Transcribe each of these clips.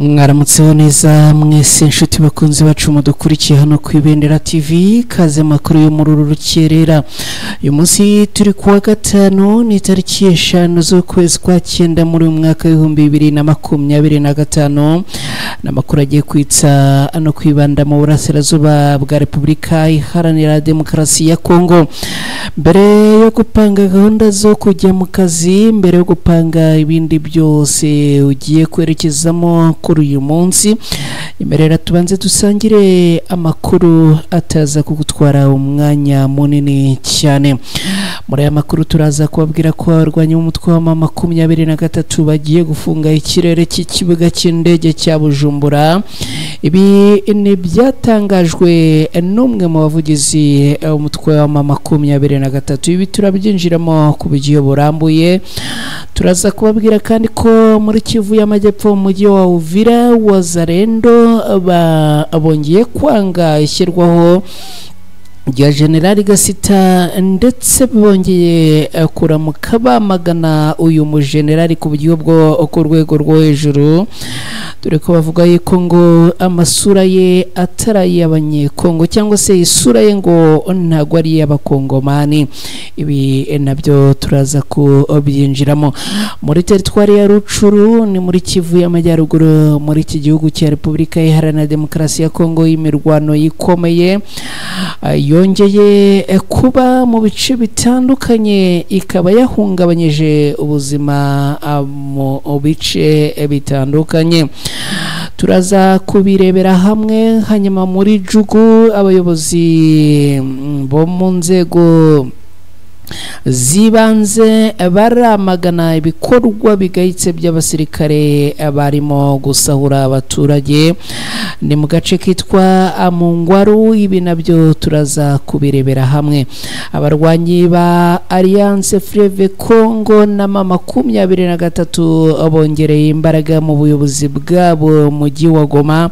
Mwaramutseho neza mwese inshuti bakunzi bacu mudukurikiye hano ku Ibendera TV, kaze makuru yo muri uru rukerera. Uyu munsi turi kuwa gatanu, ni tariki 5 z'ukwezi kwa 9 muri mwaka 2025. N'amakuru agiye kwitsa no kwibanda mu burasirazuba bwa Repubulika Iharanira Demokarasi ya Kongo. Mbere yo gupanga gahunda zo kujya mu kazi, mbere yo gupanga ibindi byose ugiye kwerekezamo kuri uyu munsi, imerera tubanze dusangire amakuru ataza kugutwara umwanya munini cyane. Muri aya makuru turaza kubabwira ko abarwanyi b'umutwe wa M23 bagiye gufunga ikirere cy'ikibuga cy'indege cya Bujumbura. Ibi ni byatangajwe n'umwe mu bavugizi umutwe wa M23. Ibi turabyinjiramo ku buryo burambuye. Turaza kubabwira kandi ko muri Kivu y'Amajyepfo mu mujyi wa Uvira Wazalendo bongeye kwanga ishyirwaho rya General Gasita, ndetse bongeye kuramuka bamagana uyu mugenerali ku buryo bwo ku rwego rwo hejuru, dore ko bavuga yuko ngo amasura ye atari ay'abanyekongo cyangwa se isura ye ngo ntago ari iy'abakongomani. Ibi nabyo turaza kubyinjiramo. Muri teritwari ya Rucuru ni muri Kivu y'Amajyaruguru muri iki gihugu cya Repubulika Iharanira Demokarasi ya Kongo, imirwano ikomeye yongeye kuba mu bice bitandukanye, ikaba yahungabanyije ubuzima mu bice bitandukanye. Turaza kubirebera hamwe. Hanyuma muri Jugu, abayobozi bo mu nzego zibanze baramagana ibikorwa bigayitse by'abasirikare barimo gusahura abaturage, ni mu gace kitwa Amungwaru. Ibi nabyo turaza kubirebera hamwe. Abarwanyi ba Alliance Fleuve Congo na M23 bongereye imbaraga mu buyobozi bwabo mu mujyi wa Goma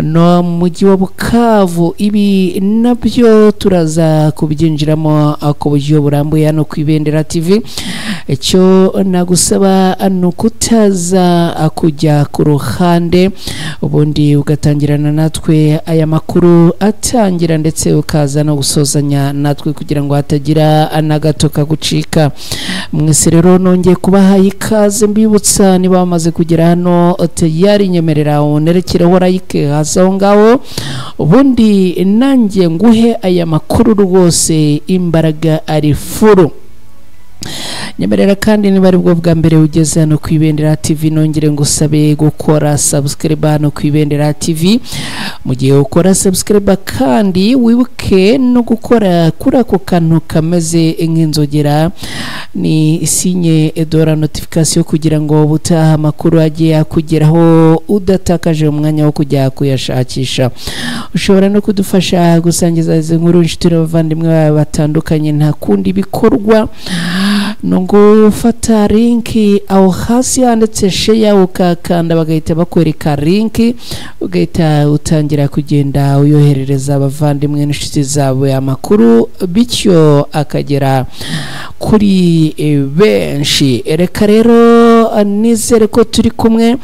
no mu mujyi wa Bukavu. Ibi nabyo turaza kubyinjiramo ku buryo burambuye hano ku Ibendera TV. Icyo nagusaba ni ukutaza kujya ku ruhande, ubundi ugatangirana natwe aya makuru atangira, ndetse ukaza no gusozanya natwe kugira ngo hatagira na gato kagucika. Mwese rero nongeye kubaha ikaze, mbibutsa niba bamaze kugera hano tayari, nyemerera unerekereho like hasi aho ngaho, ubundi nanjye nguhe aya makuru rwose imbaraga ari furu. Nyemerera kandi niba ari bwo bwa mbere ugeze hano ku Ibendera TV, nongere ngusabe gukora subscribe hano ku Ibendera TV. Mu gihe ukora subscribe kandi wibuke no gukora kuri ako kantu kameze nk'inzogera, ni sinye edora notification, kugira ngo ubutaha amakuru agiye akugeraho udatakaje umwanya wo kujya kuyashakisha. Ushobora no kudufasha gusangiza izi nkuru inshuti n'abavandimwe bawe batandukanye. Nta kundi bikorwa no gufata linki aho hasi handitse share, ukakanda bagahita bakwereka linki, ugahita utangira kugenda uyoherereza abavandimwe n'inshuti zawe amakuru, bityo akagera kuri benshi. Reka rero nizere ko turi kumwe.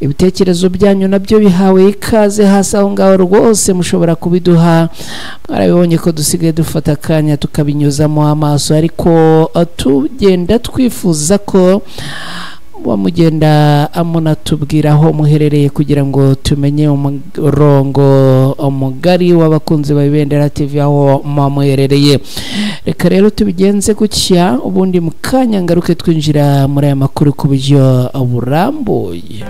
Ibitekerezo byanyu nabyo bihawe ikaze hasi aho ngaho rwose, mushobora kubiduha. Mwarabibonye ko dusigaye dufata akanya tukabinyuzamo amaso, ariko tugenda twifuza ko wamugenda amunatubwira aho muherereye kugira ngo tumenye umurongo mugari w'abakunzi ba Ibendera TV aho muherereye. Reka rero tubigenze gutya, ubundi mu kanya ngaruke twinjira muri aya makuru ku buryo burambuye.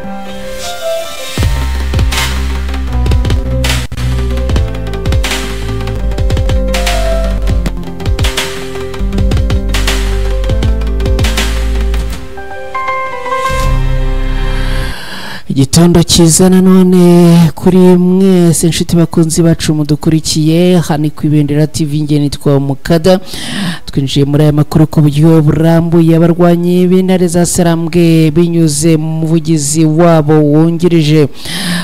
Igitondo cyiza nanone kuri mwese inshuti bakunzi bacu mudukurikiye hano ku Ibendera TV. Nge nitwa Mukada. Twinjiye muri aya makuru ku buryo burambuye. Abarwanyi b'intare za Sarambwe binyuze mu muvugizi wabo wungirije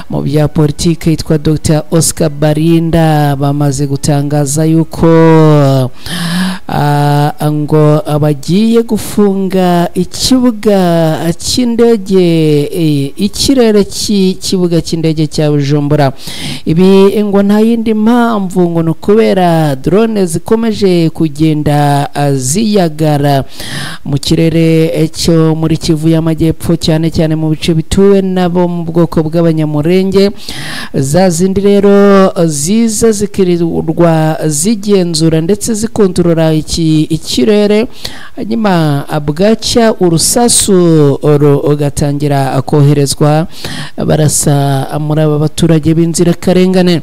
mu bya politike yitwa Dr Oscar Barinda bamaze gutangaza yuko Ngo bagiye gufunga ikibuga cy'indege, ikirere cy'ikibuga cy'indege cya Bujumbura. Ibi ngo nta yindi mpamvu, ngo ni ukubera drone zikomeje kugenda ziyagara mu kirere cyo muri Kivu y'Amajyepfo, cyane cyane mu bice bituwe nabo mu bwoko bw'Abanyamurenge. Za zindi rero ziza zikirirwa zigenzura ndetse zikontorora ikirere, hanyuma bwacya urusasu rugatangira koherezwa barasa muri aba baturage b'inzirakarengane.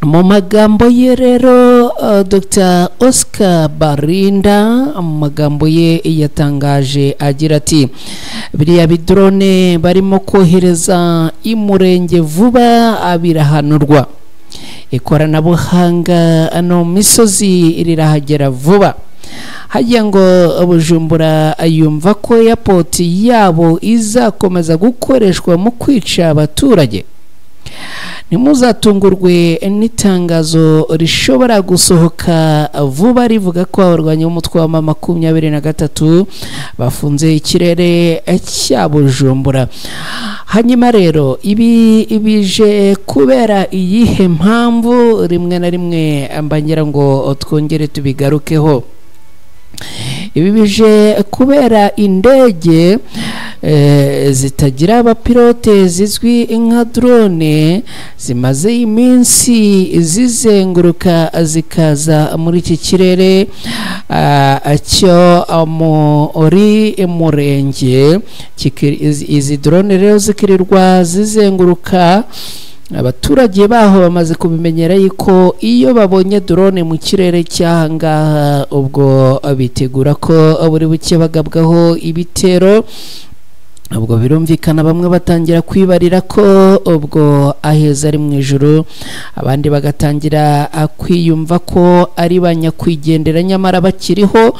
Mu magambo ye rero, Dr Oscar Barinda mu magambo ye yatangaje agira ati: "Biriya bidrone barimo kohereza imurenge vuba birahanurwa, ikoranabuhanga no mu misozi rirahagera vuba." Hajya ngo Bujumbura yumva ko airport yabo izakomeza gukoreshwa mu kwica abaturage. Ntimuzatungurwe n'itangazo rishobora gusohoka vuba rivuga ko abarwanyi b'umutwe wa 23 bafunze ikirere cya Bujumbura. Hanyuma rero ibi bije kubera iyihe mpamvu? Rimwe na rimwe mbangira ngo twongere tubigarukeho. Ibi bije kubera indege zitagira abapilote zizwi nka drone zimaze iminsi zizenguruka zikaza muri iki kirere cyo muri Murenge. Izi drone rero zikirirwa zizenguruka. Abaturage baho bamaze kubimenyera yuko iyo babonye drone mu kirere cy'ahangaha, ubwo bitegura ko buri buke bagabwaho ibitero. Ubwo birumvikana, bamwe batangira kwibarira ko ubwo aheza ari mu ijuru, abandi bagatangira kwiyumva ko ari ba nyakwigendera nyamara bakiriho.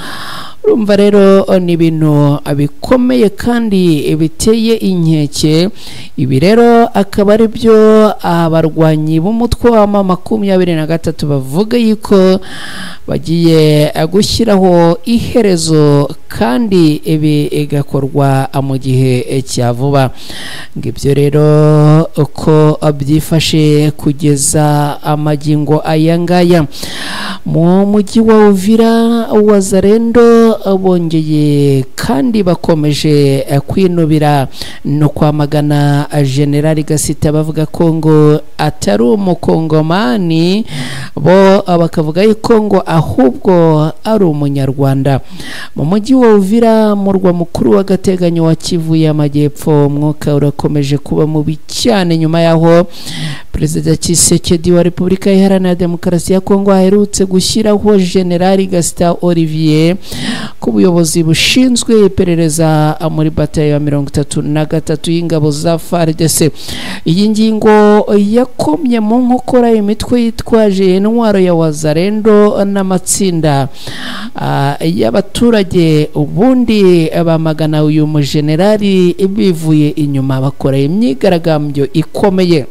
Urumva rero ni ibintu bikomeye kandi biteye inkeke. Ibi rero akaba ari byo abarwanyi b'umutwe wa 23 bavuga yuko bagiye gushyiraho iherezo, kandi ibi igakorwa mu gihe cya vuba. Ngibyo rero uko byifashe kugeza amagingo aya ngaya. Mu mujyi wa Uvira, Wazalendo bongeye kandi bakomeje kwinubira no kwamagana General Gasita, bavuga ko ngo atari umukongomani, bo bakavuga yuko ngo ahubwo ari umunyarwanda. Mu mujyi wa Uvira, murwa mukuru w'agateganyo wa Kivu y'Amajyepfo, umwuka urakomeje kuba mubi cyane nyuma yaho Perezida Tshisekedi wa Repubulika Iharanira Demokarasi ya Kongo aherutse gushyiraho General Gasita Olivier ku buyobozi bushinzwe iperereza muri batayo ya 33 y'ingabo za FARDC. Iyi ngingo yakomye mu nkokora imitwe yitwaje intwaro ya Wazalendo n'amatsinda y'abaturage, ubundi bamagana uyu mujenerali bivuye inyuma, bakora imyigaragambyo ikomeye.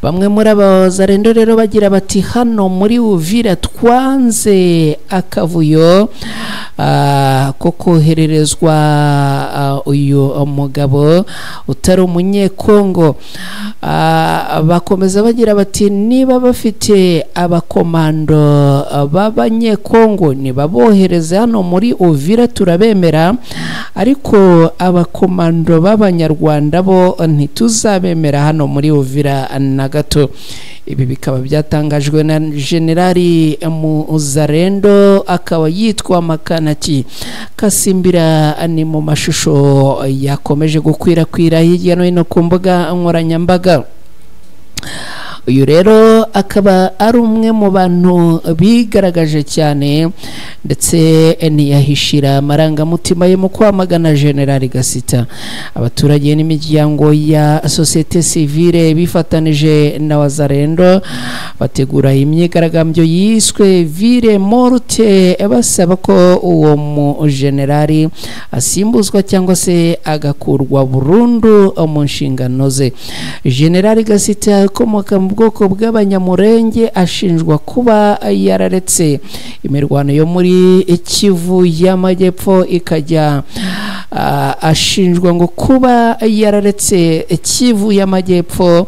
Bamwe muri aba Wazalendo rero bagira bati: "Hano muri Uvira twanze akavuyo ko kohererezwa uyu mugabo utari umunyekongo." Bakomeza bagira bati: "Niba bafite abakomando b'abanyekongo nibabohereze hano muri Uvira turabemera, ariko abakomando b'abanyarwanda bo ntituzabemera hano muri Uvira na gato." Ibi bikaba byatangajwe na Generali Muzarendo, akaba yitwa Makanaki Kasimbira. Ni mu mashusho yakomeje gukwirakwira hirya no hino ku mbuga nkoranyambaga. Uyu rero akaba ari umwe mu bantu bigaragaje cyane, ndetse ntiyahishira amarangamutima ye mu kwamagana General Gasita. Abaturage n'imiryango ya sosiyete sivile bifatanije na Wazalendo bategura imyigaragambyo yiswe Ville Morte, basaba ko uwo mu generali asimbuzwa cyangwa se agakurwa burundu mu nshingano ze. General Gasita ukomoka mu bwoko bw'Abanyamurenge ashinjwa kuba yararetse imirwano yo muri Kivu y'Amajyepfo ikajya ashinjwa ngo kuba yararetse Kivu y'Amajyepfo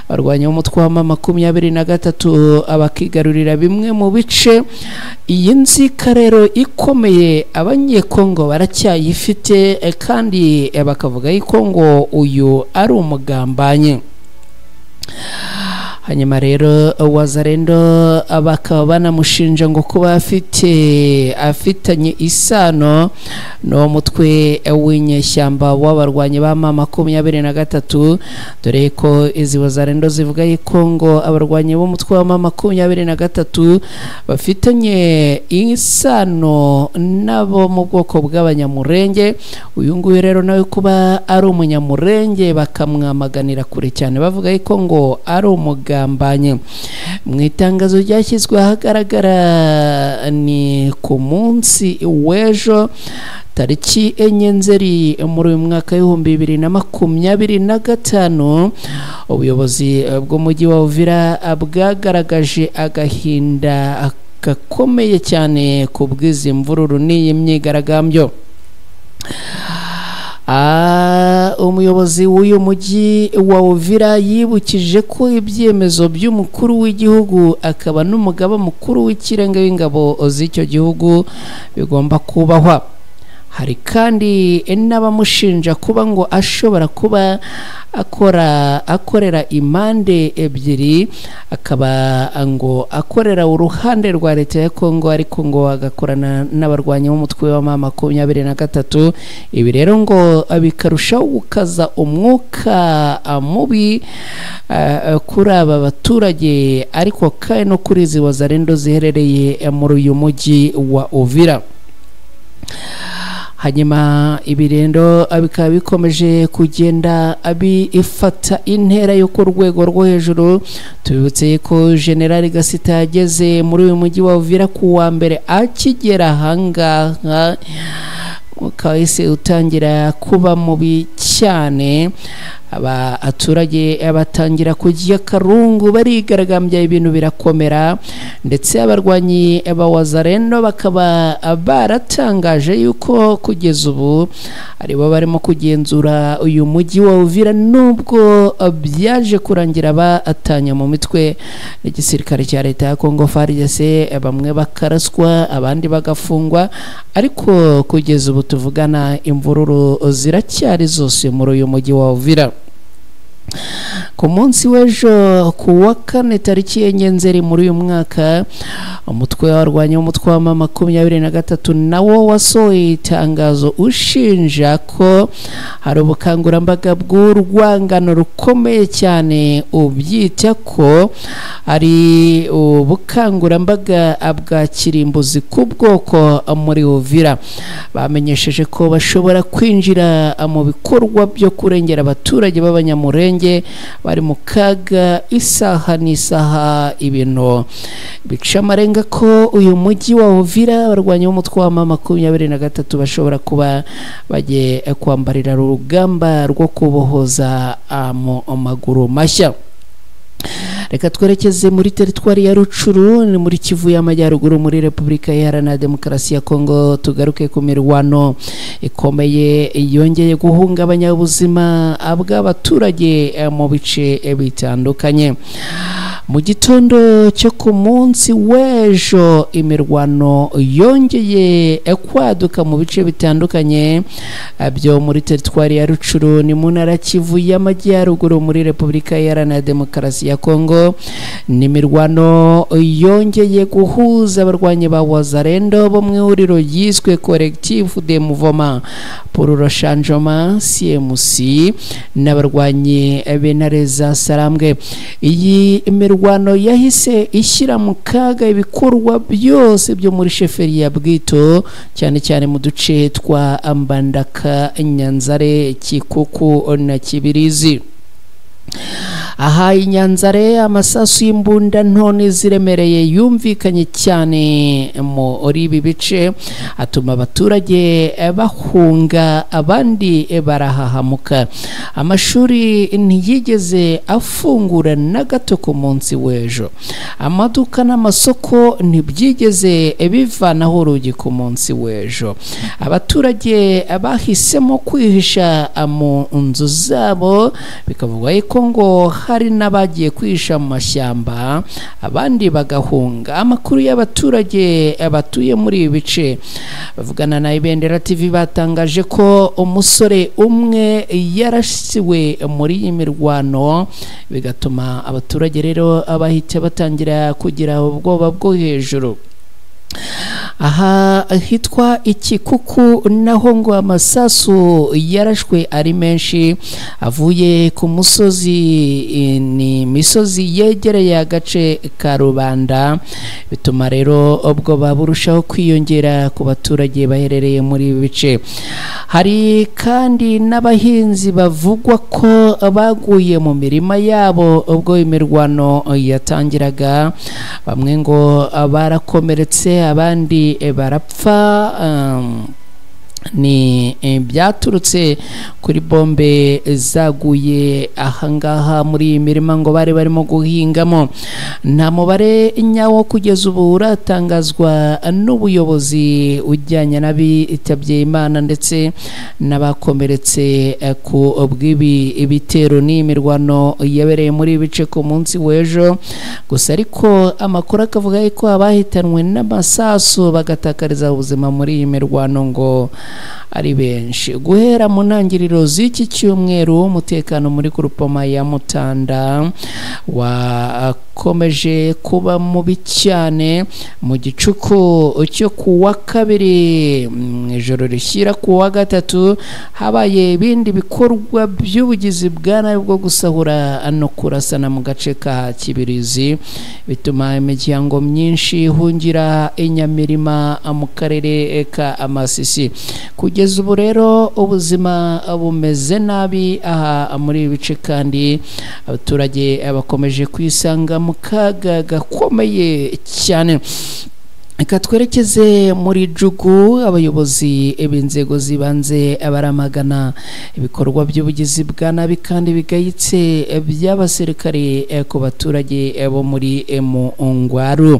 barwanya umutwe wa M23 abakigarurira bimwe mu bice. Iyi nzika rero ikomeye Abanyekongo baracyayifite, kandi bakavuga yuko ngo uyu ari umugambanyi. Hanyuma rero Wazalendo bakaba banamushinja ngo kuba afitanye isano no mutwe w'inyeshyamba w'abarwanyi ba M23, dore ko izi Wazalendo zivuga yuko ngo abarwanyi b'umutwe wa M23 bafitanye isano nabo mu bwoko bw'Abanyamurenge. Uyu nguyu rero nawe kuba ari umunyamurenge bakamwamaganira kure cyane, bavuga yuko ngo ari umugambanye. Mu itangazo ryashyizwe ahagaragara ni ku munsi w'ejo tariki 4 Nzeri muri uyu mwaka 2025, ubuyobozi bw'umujyi wa Uvira bwagaragaje agahinda gakomeye cyane ku bw'izi mvururu n'iyi myigaragambyo. Umuyobozi w'uyu mujyi wa Uvira yibukije ko ibyemezo by'umukuru w'igihugu akaba n'umugaba mukuru w'ikirenga w'ingabo z'icyo gihugu bigomba kubahwa. Hari kandi n'abamushinja kuba ngo ashobora kuba akorera impande ebyiri, akaba ngo akorera uruhande rwa leta ya Kongo ariko ngo agakorana n'abarwanyi b'umutwe wa M23. Ibi rero ngo bikarushaho gukaza umwuka mubi kuri aba baturage, ariko kandi no kuri izi Wazalendo ziherereye muri uyu mujyi wa Uvira. Hanyuma ibirendo bikaba bikomeje kugenda bifata intera yo ku rwego rwo hejuru. Tubibutse ko General Gasita yageze muri uyu mujyi wa Uvira ku wa mbere, akigera ahangaha kahise utangira kuba mubi cyane. Abaturage batangira kujya karungu barigaragambya, ibintu birakomera, ndetse abarwanyi ba Wazalendo bakaba baratangaje yuko kugeza ubu aribo barimo kugenzura uyu mujyi wa Uvira, nubwo byaje kurangira batanya mu mitwe n'igisirikare cya leta ya Kongo FARDC, bamwe bakaraswa abandi bagafungwa, ariko kugeza ubu tuvugana imvururu ziracyari zose muri uyu mujyi wa Uvira. Ku munsi w'ejo ku wa kane tariki 4 Nzeri muri uyu mwaka, umutwe w'abarwanyi w'umutwe wa M23 nawo wasohoye itangazo ushinja ko hari ubukangurambaga bw'urwangano rukomeye cyane, ubyita ko ari ubukangurambaga bwa kirimbuzi ku bwoko muri Uvira. Bamenyesheje ko bashobora kwinjira mu bikorwa byo kurengera abaturage b'Abanyamurenge bari mu kaga isaha n'isaha. Ibintu bica amarenga ko uyu mujyi wa Uvira abarwanyi b'umutwe wa M23 bashobora kuba bagiye kwambarira urugamba rwo kubohoza mu maguru mashya. Reka twerekeze muri teritwari ya Rucuru ni muri Kivu y'Amajyaruguru muri Repubulika Iharanira Demokarasi ya Kongo. Tugaruke ku mirwano ikomeye yongeye guhungabanya ubuzima bw'abaturage mu bice bitandukanye. Mu gitondo cyo ku munsi w'ejo imirwano yongeye kwaduka mu bice bitandukanye byo muri teritwari ya Rucuru ni mu ntara Kivu y'Amajyaruguru muri Repubulika Iharanira Demokarasi ya Kongo. Ni imirwano yongeye guhuza abarwanyi ba Wazalendo bo mu ihuriro ryiswe Collectif de Mouvement pour le Changement CMC n'abarwanyi b'intare za Sarambwe. Iyi mirwano yahise ishyira mu kaga ibikorwa byose byo muri sheferi ya Bwito, cyane cyane mu duce twa Mbandaka, Nyanzare, Kikuku na Kibirizi. Aha inyanzare amasasu y'imbunda nto ziremereye yumvikanye cyane muri ibi bice, atuma abaturage bahunga abandi barahahamuka. Amashuri ntiyigeze afungura na gato ku munsi w'ejo. Amaduka n'amasoko ntibyigeze bivanaho urugi ku munsi w'ejo. Abaturage bahisemo kwihisha mu nzu zabo, bikavugwa ko ngo hari n'abagiye kwihisha mu mashyamba, abandi bagahunga. Amakuru y'abaturage batuye muri ibi bice bavugana na Ibendera TV batangaje ko umusore umwe yarasiwe muri iyi mirwano, bigatuma abaturage rero bahita batangira kugira ubwoba bwo hejuru. Aha hitwa Ikikuku naho ngo amasasu yarashwe ari menshi avuye ku musozi, ni misozi yegereye agace ka Rubanda, bituma rero ubwo baburushaho kwiyongera ku baturage baherereye muri ibi bice. Hari kandi n'abahinzi bavugwa ko baguye mu mirima yabo ubwo imirwano yatangiraga, bamwe ngo barakomeretse abandi barapfa. Ni byaturutse kuri bombe zaguye ahangaha muri iyi mirima ngo bari barimo guhingamo. Nta mubare nyawo kugeza ubu uratangazwa n'ubuyobozi ujyanye n'abitabye Imana ndetse n'abakomeretse ku bw'ibi bitero n'imirwano yabereye muri ibi bice ku munsi w'ejo. Gusa ariko amakuru akavuga ko abahitanwe n'amasasu bagatakariza ubuzima muri iyi mirwano ngo ari benshi. Guhera mu ntangiriro z'iki cyumweru, umutekano muri Groupement ya Mutanda wakomeje kuba mubi cyane. Mu gicuku cyo kuwa kabiri ijoro rishyira kuwa gatatu, habaye ibindi bikorwa by'ubugizi bwa nabi bwo gusahura no kurasana mu gace ka Kibirizi, bituma imiryango myinshi ihungira inyamirima mu karere ka Amasisi. Kugeza ubu rero ubuzima bumeze nabi aha muri ibi bice, kandi abaturage bakomeje kwisanga mu kaga gakomeye cyane. Reka twerekeze muri Jugu. Abayobozi b'inzego z'ibanze baramagana ibikorwa by'ubugizi bwa nabi kandi bigayitse by'abasirikare ku baturage bo muri Mungwaru.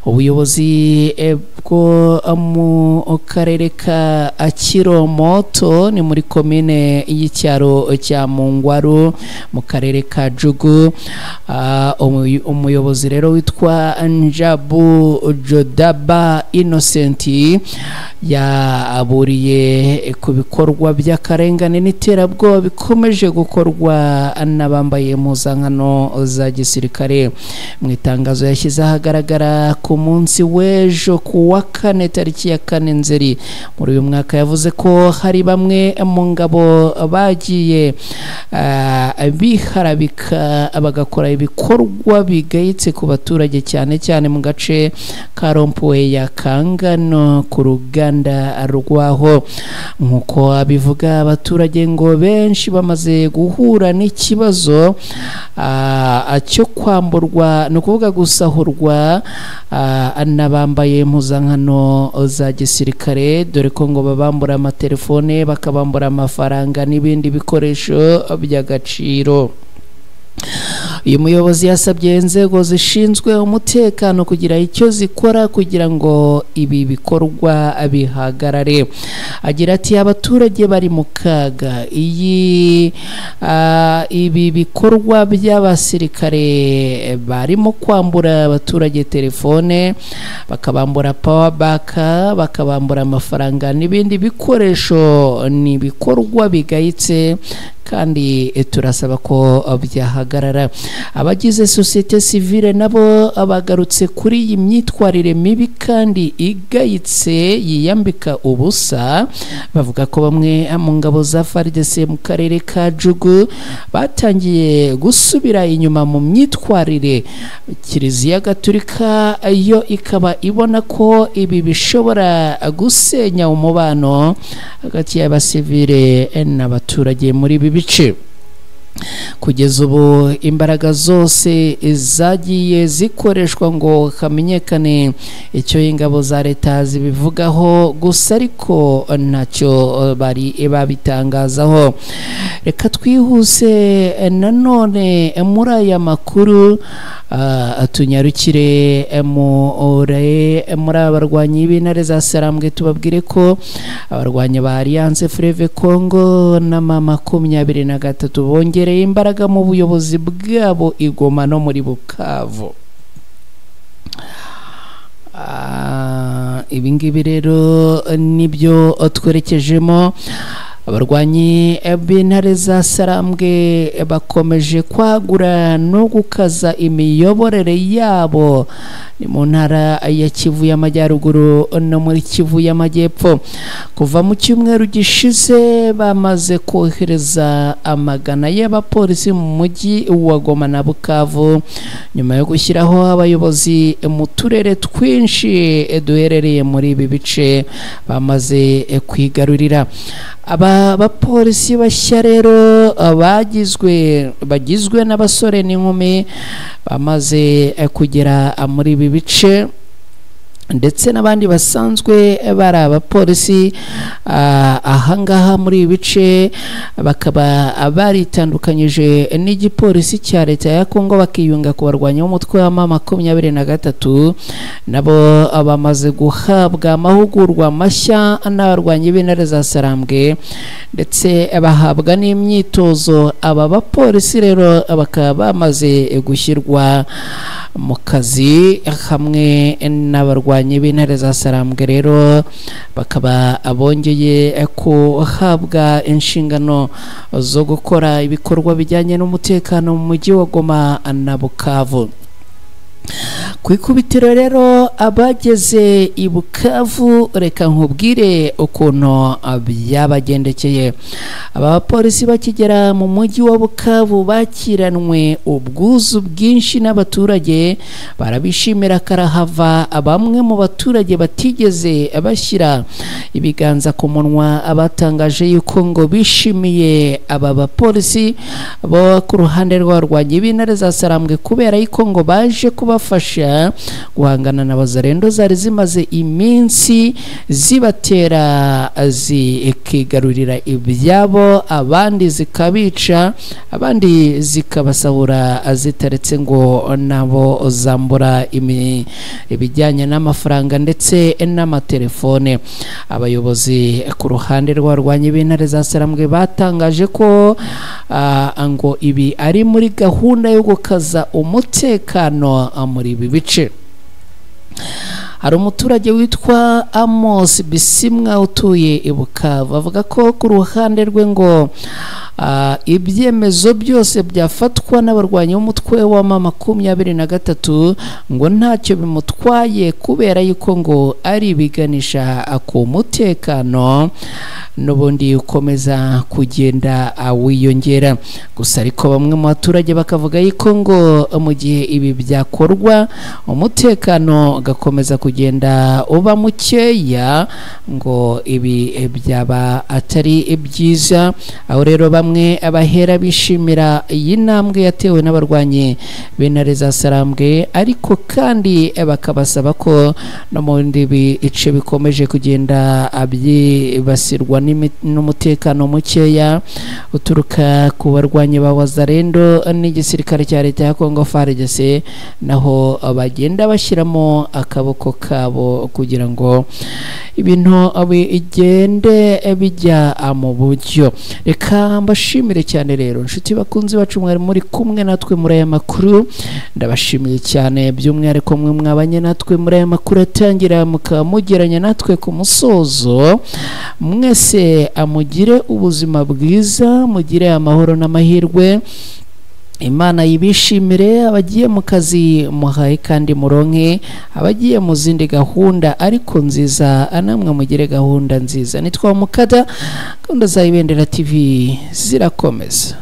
Ubuyobozi bwo mu karere ka Kiromoto, ni muri komine y'icyaro cya Mungwaru mu karere ka Jugu, umuyobozi rero witwa Njabu Jodaba Innocent yaburiye ku bikorwa by'akarengane n'iterabwoba bikomeje gukorwa n'abambaye impuzankano za gisirikare. Mu itangazo yashyize ahagaragara ku munsi w'ejo ku wa kane tariki ya 4 Nzeri muri uyu mwaka, yavuze ko hari bamwe mu ngabo bagiye biharabika bagakora ibikorwa bigayitse ku baturage, cyane cyane mu gace ka Rompuwe ya Kangano ku ruganda rwaho. Nkuko abivuga, abaturage ngo benshi bamaze guhura n'ikibazo cyo kwamburwa, ni ukuvuga gusahurwa n'abambaye impuzankano za gisirikare, dore ko ngo babambura amatelefone, bakabambura amafaranga n'ibindi bikoresho by'agaciro. Uyu muyobozi yasabye inzego zishinzwe umutekano kugira icyo zikora kugira ngo ibi bikorwa bihagarare. Agira ati abaturage bari mu kaga, ibi bikorwa by'abasirikare barimo kwambura abaturage telefone, bakabambura power bank, bakabambura amafaranga n'ibindi bikoresho, ni ibikorwa bigayitse kandi turasaba ko byahagarara. Abagize societe civile nabo bagarutse kuri iyi myitwarire mibi kandi igayitse yiyambika ubusa, bavuga ko bamwe mu ngabo za FARDC mu karere ka Jugu batangiye gusubira inyuma mu myitwarire. Kiliziya Gatulika yo ikaba ibona ko ibi bishobora gusenya umubano hagati y'abasivile n'abaturage muri ibi bice. Kugeza ubu imbaraga zose zagiye zikoreshwa ngo hamenyekane icyo ingabo za leta zibivugaho, gusa ariko ntacyo bari babitangazaho. Reka twihuse nanone muri aya makuru, tunyarukire muri abarwanyi b'intare za Sarambwe, tubabwire ko abarwanyi ba Alliance Fleuve Congo na M23 bongereye imbaraga mu buyobozi bwabo i Goma no muri Bukavu. Ibi ngibi rero nibyo twerekejemo. Abarwanyi b'intare za Sarambwe bakomeje kwagura no gukaza imiyoborere yabo ni mu ntara ya Kivu y'Amajyaruguru no muri Kivu y'Amajyepfo. Kuva mu cyumweru gishize bamaze kohereza amagana y'abapolisi mu mujyi wa Goma na Bukavu, nyuma yo gushyiraho abayobozi mu turere twinshi duherereye muri ibi bice bamaze kwigarurira. Aba bapolisi bashya rero bagizwe n'abasore n'inkumi bamaze kugera muri ibi bice, ndetse n'abandi basanzwe bari abapolisi ahangaha muri ibi bice, bakaba baritandukanyije n'igipolisi cya leta ya Kongo bakiyunga ku barwanyi b'umutwe wa M23. Nabo bamaze guhabwa amahugurwa mashya n'abarwanyi b'intare za Sarambwe, ndetse bahabwa n'imyitozo. Aba bapolisi rero bakaba bamaze gushyirwa mu kazi hamwe n'abarwanyi b'intare za Sarambwe, rero bakaba bongeye kuhabwa inshingano zo gukora ibikorwa bijyanye n'umutekano mu mujyi wa Goma na Bukavu. Ku ikubitiro rero abageze i Bukavu, reka nkubwire ukuntu byabagendekeye. Aba bapolisi bakigera mu mujyi wa Bukavu bakiranwe ubwuzu bwinshi n'abaturage, barabishimira karahava. Bamwe mu baturage batigeze bashyira ibiganza ku munwa abatangaje yuko ngo bishimiye aba bapolisi bo ku ruhande rw'abarwanyi b'intare za Sarambwe, kubera yuko ngo baje kubafasha guhangana na bazarendo zari zimaze iminsi zibatera, zikigarurira ibyabo, abandi zikabica, abandi zikabasahura zitaretse ngo nabo zambura ibijyanye n'amafaranga ndetse n'amatelefone. Abayobozi ku ruhande rw'abarwanyi b'intare za Sarambwe batangaje ko ngo ibi ari muri gahunda yo gukaza umutekano muri ibi bice. Hari umuturage witwa Amos Bisimwa utuye i Bukavu, avuga ko ku ruhande rwe ngo ibyemezo byose byafatwa n'abarwanyi b'umutwe wa M23 ngo ntacyo bimutwaye, kubera yuko ngo ari ibiganisha ku mutekano n'ubundi ukomeza kugenda wiyongera. Gusa ariko bamwe mu baturage bakavuga yuko ngo mu gihe ibi byakorwa umutekano ugakomeza kugenda uba mukeya, ngo ibi byaba atari byiza. Aho rero bamwe abahera bishimira iyi ntambwe yatewe n'abarwanyi b'intare za Sarambwe, ariko kandi bakabasaba ko no mu bindi bice bikomeje kugenda byibasirwa n'umutekano mukeya uturuka ku barwanyi ba Wazalendo n'igisirikare cya leta ya Kongo FARDC, naho bagenda bashyiramo akaboko kabo kugira ngo ibintu bigende bijya mu buryo. Reka mbashimire cyane rero inshuti bakunzi bacu mwari muri kumwe natwe muri aya makuru, ndabashimiye cyane by'umwihariko mwe mwabanye natwe muri aya makuru atangira mukamugeranya natwe ku musozo. Mwese amugire ubuzima bwiza, mugire amahoro n'amahirwe, Imana yibishimire. Abagiye mu kazi muhaye kandi muronke, abagiye mu zindi gahunda ariko nziza namwe mugire gahunda nziza. Nitwa Mukada, gahunda za Ibendera TV zirakomeza.